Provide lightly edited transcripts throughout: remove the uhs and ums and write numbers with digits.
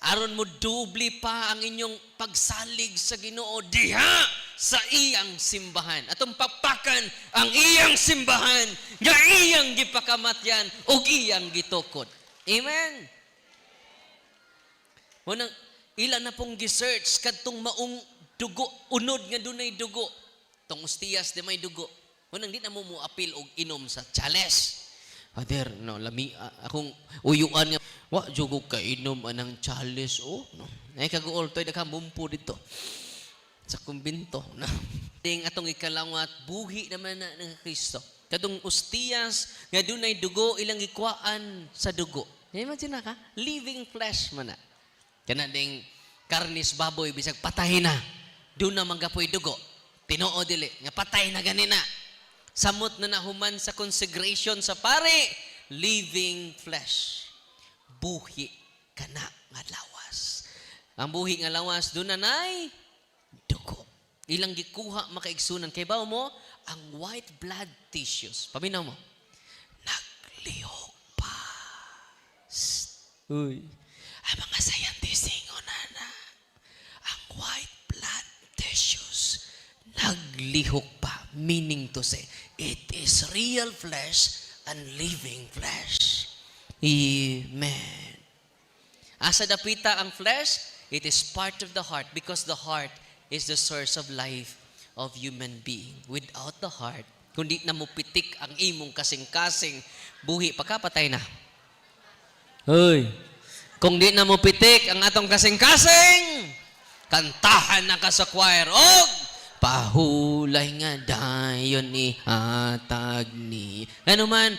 Aron mo doble pa ang inyong pagsalig sa Ginoo diha sa iyang simbahan. Atong pakpakan ang iyang simbahan nga iyang gipakamatyan ug iyang gitukod. Amen. Unang ila na pong gi-search kadtong maong dugo, unod nga dunay dugo. Tong ustiyas di may dugo. Unang di na mo apil og inom sa chalice. Father, no, lami akong uyuan nga wa jud ko kainom anang chalice, oh, no. Ay kaguol toy nakamumpo dito sa kumbinto, no. Ting atong ikalawat buhi naman na ng Kristo. Kadtong ustiyas nga dunay dugo, ilang gikuhaan sa dugo. Imagine na ka, living flesh man na. Kana ding karnis baboy bisag patay na. Doon na manggapoy dugo. Tinuod dili nga patay na ganina. Samot na nahuman sa consecration sa pare, living flesh. Buhi kana nga lawas. Ang buhi nga lawas doon na nay dugo. Ilang gikuha, makaigsunan kay bawo mo ang white blood tissues. Paminaw mo. Naglihok pa. Sst. Uy. Ang mga scientists ingon na na ang white blood tissues naglihok pa. Meaning to say, it is real flesh and living flesh. Amen. Asa dapita ang flesh? It is part of the heart because the heart is the source of life of human being. Without the heart, kundi na mo pitik ang imong kasing-kasing, buhi pagkapatay na. Hoy. Kung di na mo pitik ang atong kasing-kasing, kantahan na ka sa choir og pahulay nga dayon ni hatag ni. Ano man,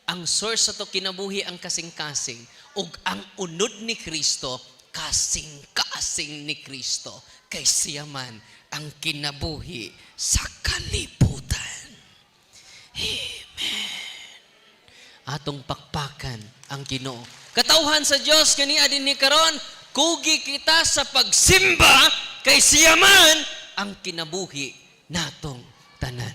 ang source sa to kinabuhi ang kasing-kasing ug ang unod ni Kristo, kasing-kasing ni Kristo, kay siya man ang kinabuhi sa kalibutan. Amen. Atong pakpakan ang Ginoo. Katawhan sa Dios kaniya din ni karon, kugi kita sa pagsimba kay siya man ang kinabuhi natong tanan.